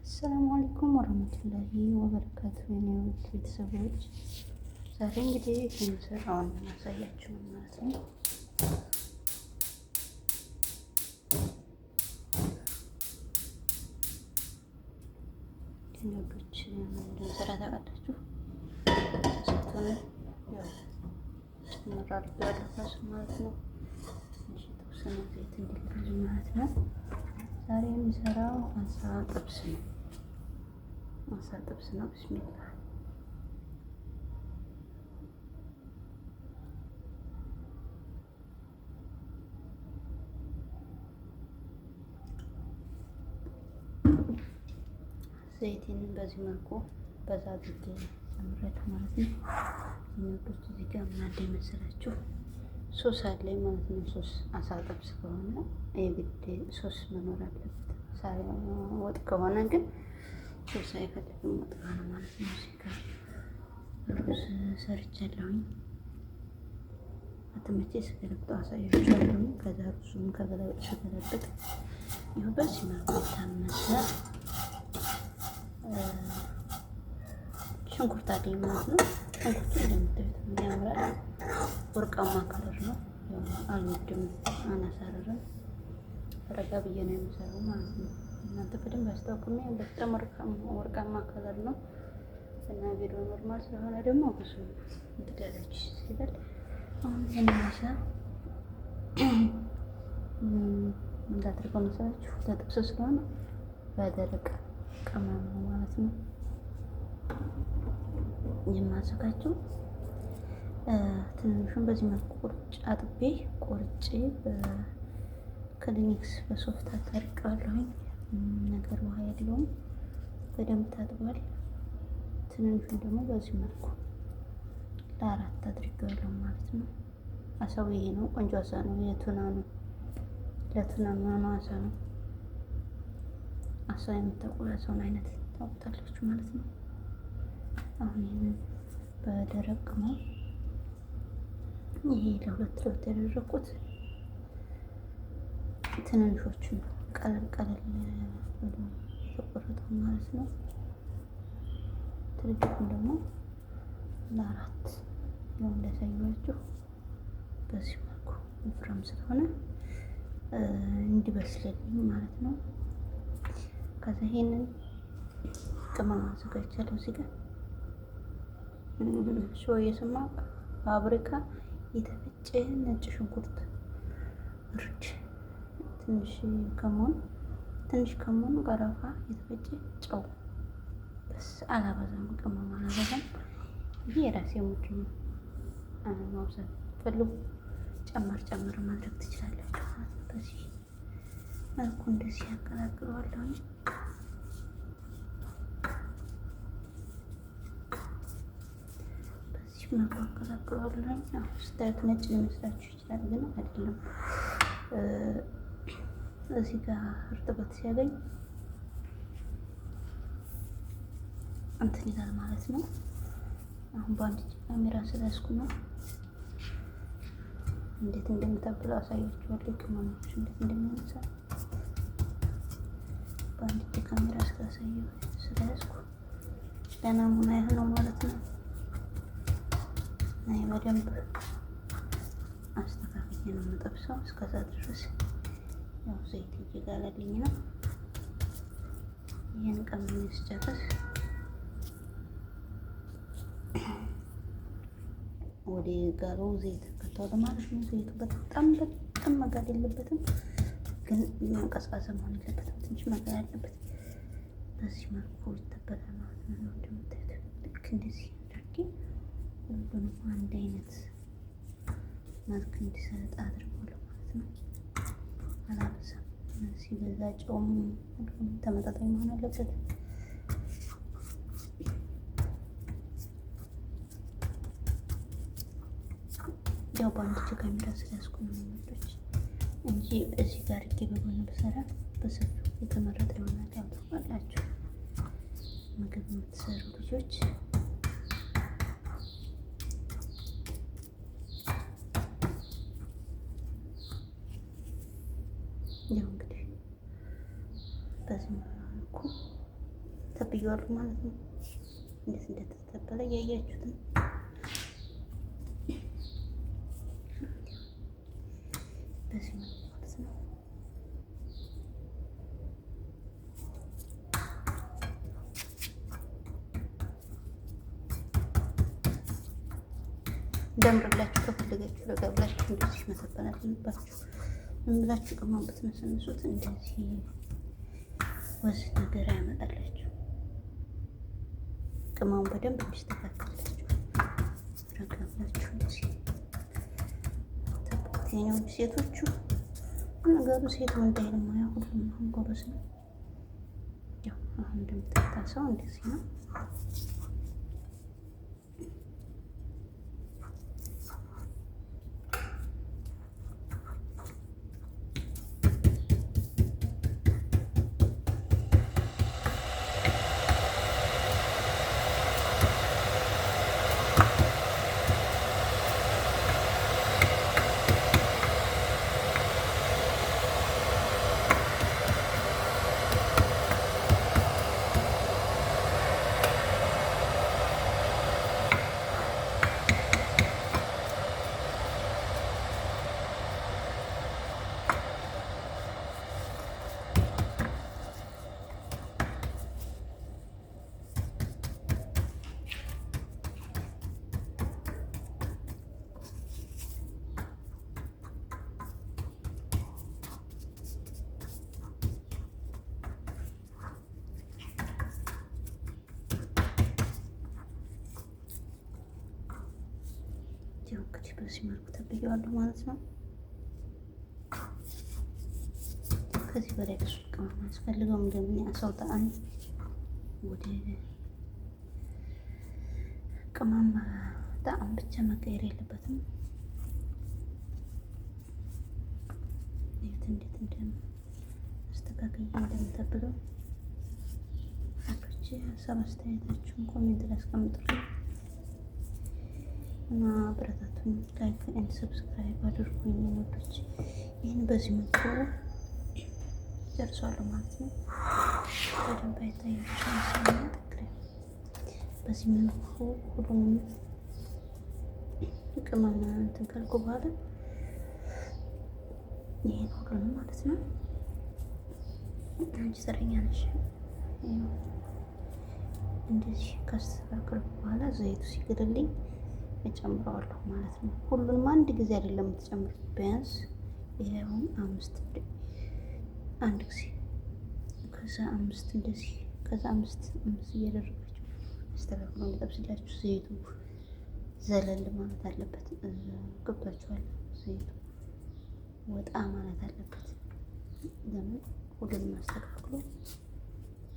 አሰላሙ አለይኩም ወረህመቱላሂ ወበረካቱ። የኔ ውድ ቤተሰቦች ዛሬ እንግዲህ የምሰራውን ማሳያችሁ ማለት ነው። የኔ ውዶች እንደምሰራ ታውቃላችሁ። ስትሆነ ያው ጨምር አድርጌዋለሁ ከሱ ማለት ነው። ትንሽ የተወሰነ ዘይት እንዲልልኝ ማለት ነው። ዛሬ የምሰራው አሳ ጥብስ ነው። አሳ ጥብስ ነው። ብስሚላ ዘይቴን በዚህ መልኩ በዛ አድርጌ ጨምሬያለሁ ማለት ነው። የሚወዱት እዚህ ጋር ምን አለ መሰላችሁ? ሶስ አለኝ ማለት ነው። ሶስ አሳ ጥብስ ከሆነ የግድ ሶስ መኖር አለበት። ወጥ ከሆነ ግን ሶስ አይፈልግም ወጥ ከሆነ ማለት ነው። እዚህ ጋር ሩዝ ሰርቻለሁኝ። አትመቼ ስገለብጠው አሳያችኋለሁ። ከዛ ሩዙን ስገለብጥ ይኸው በዚህ መልኩ የታመሰ ሽንኩርት አለኝ ማለት ነው። ሽንኩርቱ እንደምታዩት ያምራል። ወርቃማ color ነው። አልወድም፣ አናሳርርም። ረጋ ብዬ ነው የምሰራው ማለት ነው። እናንተ በደንብ አስታውቅሜ በጣም ወርቃማ color ነው እና ቪዲዮ normal ስለሆነ ደግሞ ብዙ እንትዳለች ሲበል አሁን ይሄን እንዳድርገው መሰላችሁ? ለጥብስ ስለሆነ በደረቅ ቅመም ነው ማለት ነው የማዘጋጀው። ትንሹን በዚህ መልኩ ቁርጭ አጥቤ ቆርጬ በክሊኒክስ በሶፍት አደርቀዋለሁኝ። ነገር ውሃ የለውም፣ በደንብ ታጥቧል። ትንሹን ደግሞ በዚህ መልኩ ለአራት አድርጌዋለሁ ማለት ነው። አሳው ይሄ ነው፣ ቆንጆ አሳ ነው። የቱና ነው፣ ለቱና የሚሆነው አሳ ነው። አሳ የምታውቁ የአሳውን አይነት ታውቁታላችሁ ማለት ነው። አሁን ይህንን በደረቅ ቅመም ይሄ ለሁለት ለሁለት ያደረኩት ትንንሾቹን ቀለል ቀለል ብሎ የተቆረጠው ማለት ነው። ትልልቁን ደግሞ ለአራት ያው እንዳሳየኋችሁ በዚህ መልኩ ወፍራም ስለሆነ እንዲበስልልኝ ማለት ነው። ከዛ ይሄንን ቅመም አዘጋጅቻለሁ እዚህ ጋር ሾ የስማ ፋብሪካ የተፈጨ ነጭ ሽንኩርት፣ እርድ፣ ትንሽ ከሙን፣ ቀረፋ፣ የተፈጨ ጨው። በስ አላበዛም፣ ቅመም አላበዛም። ይሄ የራሴ ሙድ ነው። ማብዛት ፈልጉ ጨመር ጨመር ማድረግ ትችላላችሁ ማለት ነው። በዚህ መልኩ እንደዚህ ያቀላቅለዋለሁ። በዚህ መልኩ አቀላቅለዋለሁ። አሁን ስታዩት ነጭ ሊመስላችሁ ይችላል፣ ግን አይደለም። እዚህ ጋር እርጥበት ሲያገኝ እንትን ይላል ማለት ነው። አሁን በአንድ እጅ ካሜራ ስለያዝኩ ነው። እንዴት እንደምታብለው አሳያችኋለሁ። ቅመሞች እንዴት እንደሚነሳ በአንድ እጅ ካሜራ ስላሳየሁ ስለያዝኩ ለናሙና ያህል ነው ማለት ነው። እና በደንብ አስተካክዬ ነው የምጠብሰው። እስከዛ ድረስ ያው ዘይት እየጋለልኝ ነው። ይህን ቀምሜ ስጨርስ ወደ ጋለው ዘይት ከተዋለ ማለት ነው። ዘይቱ በጣም በጣም መጋል የለበትም፣ ግን ቀዝቃዛ መሆን የለበትም። ትንሽ መጋል አለበት። በዚህ መልኩ ይተበላል ማለት ነው። እንደምታዩት ልክ እንደዚህ አድርጌ ሁሉንም አንድ አይነት መልክ እንዲሰጥ አድርጓለሁ ማለት ነው። አላበዛም። ሲበዛ ጨውም ሁሉም ተመጣጣኝ መሆን አለበት። ያው በአንድ እጅ ካሜራ ስለያዝኩ ነው የሚመጡት እንጂ እዚህ ጋር አድርጌ በጎን ብሰራ በሰፊው የተመረጠ ይሆናል። ያው ታውቃላችሁ ምግብ የምትሰሩ ልጆች ያው እንግዲህ በዚህ መልኩ ተብዬዋለሁ ማለት ነው። እንዴት እንደተተበለ እያያችሁት ነው። በዚህ መልኩ ማለት ነው። እንደምርላችሁ ከፈለጋችሁ ረጋ ብላችሁ እንደዚህ መተበል አለባችሁ። ምን ብላችሁ ቅመም ብትነሰንሱት እንደዚህ ወዝ ነገር ያመጣላችሁ። ቅመሙ በደንብ እንዲስተካከልላችሁ ረጋ ብላችሁ እንደዚህ ጠብቁት። የኔ ሴቶቹ ነገሩ ሴት ወንድ አይልም፣ ሁሉም አሁን ጎበዝ ነው። ያው አሁን እንደምታታሰው እንደዚህ ነው። እንግዲህ በዚህ መልኩ ተብዬዋለሁ ማለት ነው። ከዚህ በላይ ብዙ ቅመም አያስፈልገውም። ለምን ያሰው ጣዕም ወደ ቅመም ጣዕም ብቻ መቀየር የለበትም። እዩት እንዴት እንደም አስተካክዬ እንደምጠብለው አቶች ሀሳብ አስተያየታችሁን comment ላይ አስቀምጡልኝ እና አበረታቱኝ። Like and subscribe አድርጉኝ ወዶች። ይህን በዚህ መልኩ ጨርሷለሁ ማለት ነው። በደንብ አይታያችሁ መሰለኝ። በዚህ መልኩ ሁሉንም ቅመም እንትን ካልኩ በኋላ ይሄን ሁሉንም ማለት ነው። አንቺ ዘረኛ ነሽ። እንደዚህ ካስተካከልኩ በኋላ ዘይቱ ሲግልልኝ እጨምረዋለሁ ማለት ነው። ሁሉንም አንድ ጊዜ አይደለም የምትጨምሩት፣ ቢያንስ ይሄውን አምስት አንድ ጊዜ፣ ከዛ አምስት እንደዚህ፣ ከዛ አምስት አምስት እያደረጋችሁ አስተካክሎ እንዲጠብስላችሁ ዘይቱ ዘለል ማለት አለበት። ገብቷችኋል? ዘይቱ ወጣ ማለት አለበት። ለምን ሁሉንም አስተካክሎ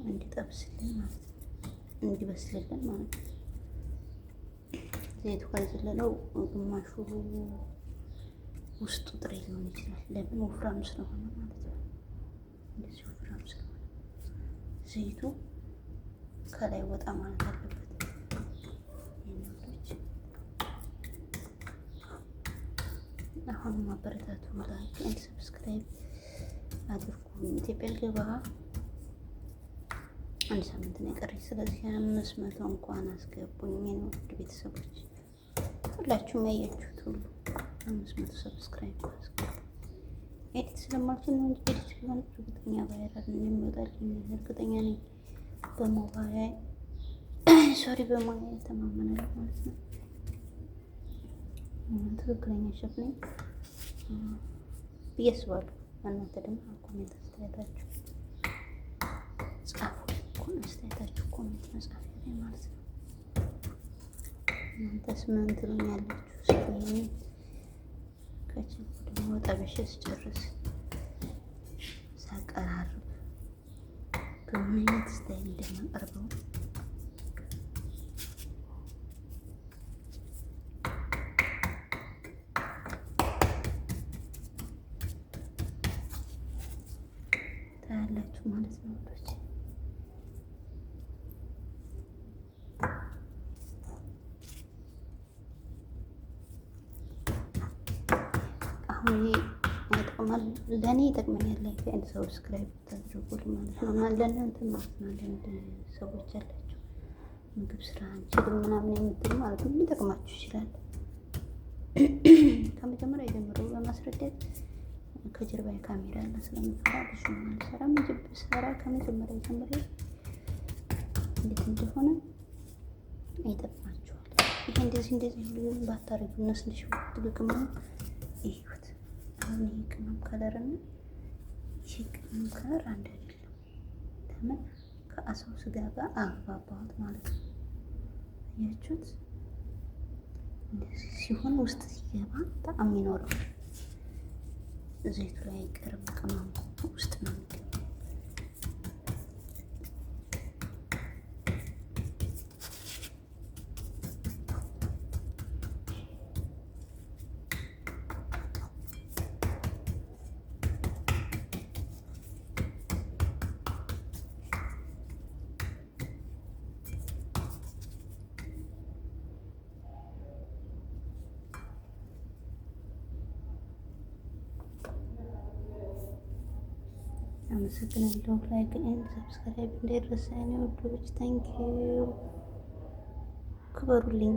እንዲጠብስልን ማለት ነው፣ እንዲበስልልን ማለት ነው። ዘይቱ ካልዘለለው ግማሹ ውስጡ ጥሬ ሊሆን ይችላል። ለምን ወፍራም ስለሆነ ማለት ነው። እንደዚህ ወፍራም ስለሆነ ዘይቱ ከላይ ወጣ ማለት አለበት። የኔ አሁንም አበረታቱ። Like and subscribe አድርጉ። ኢትዮጵያ ልገባ አንድ ሳምንት ነው የቀረኝ። ስለዚህ 500 እንኳን አስገቡኝ የኔ ውድ ቤተሰቦች፣ ሁላችሁም ያያችሁት ሁሉ 500 subscribe አስገቡ። Edit ስለማልችል ነው እንጂ edit ቢሆን እርግጠኛ viral እንደሚወጣልኝ እርግጠኛ ነኝ። በሞባይል sorry፣ በሞባይል ተማመናለሁ ማለት ነው። ትክክለኛ ሸፍ ነኝ ብዬ አስባለሁ። እናንተ ደግሞ comment አስተያየታችሁ ጻፉ። አስተያየታችሁ comment መጻፊያ ላይ ማለት ነው። እናንተስ ምን ትሉኛላችሁ? እስኪ ከችልኩ ደግሞ ጠብሼ ስጨርስ ሳቀራርብ በምን አይነት style እንደማቀርበው ታያላችሁ ማለት ነው ወዶች። አሁን ይሄ ይጠቅማል፣ ለእኔ ይጠቅመኛል። Like and subscribe ታድርጉ። አድርጉልኝ ማለት ነው። እና ለእናንተ ማለት ነው። አንዳንድ ሰዎች አላችሁ ምግብ ስራ አንችልም ምናምን የምትሉ ማለት ነው፣ ሊጠቅማችሁ ይችላል። ከመጀመሪያ ጀምሮ በማስረዳት ከጀርባ ካሜራ ያለ ስለምፈራ ብዙ አልሰራም እንጂ ብሰራ ከመጀመሪያ ጀምሮ እንዴት እንደሆነ ይጠቅማችኋል። ይሄ እንደዚህ እንደዚህ ሁሉ ባታረጉ እነሱ ትንሽ ቅመም ይሁት። አሁን ይሄ ቅመም color እና ይሄ ቅመም color አንድ አይደለም። ለምን ከአሳው ስጋ ጋር አግባባሁት ማለት ነው። አያችሁት? እንደዚህ ሲሆን ውስጥ ሲገባ ጣዕም ይኖረዋል። ዘይቱ ላይ አይቀርም፣ ቅመሙ ውስጥ ነው የሚገባው። አመሰግናለሁ። Like and subscribe እንዳይረሳ የኔ ውዶች። Thank you፣ ክበሩልኝ።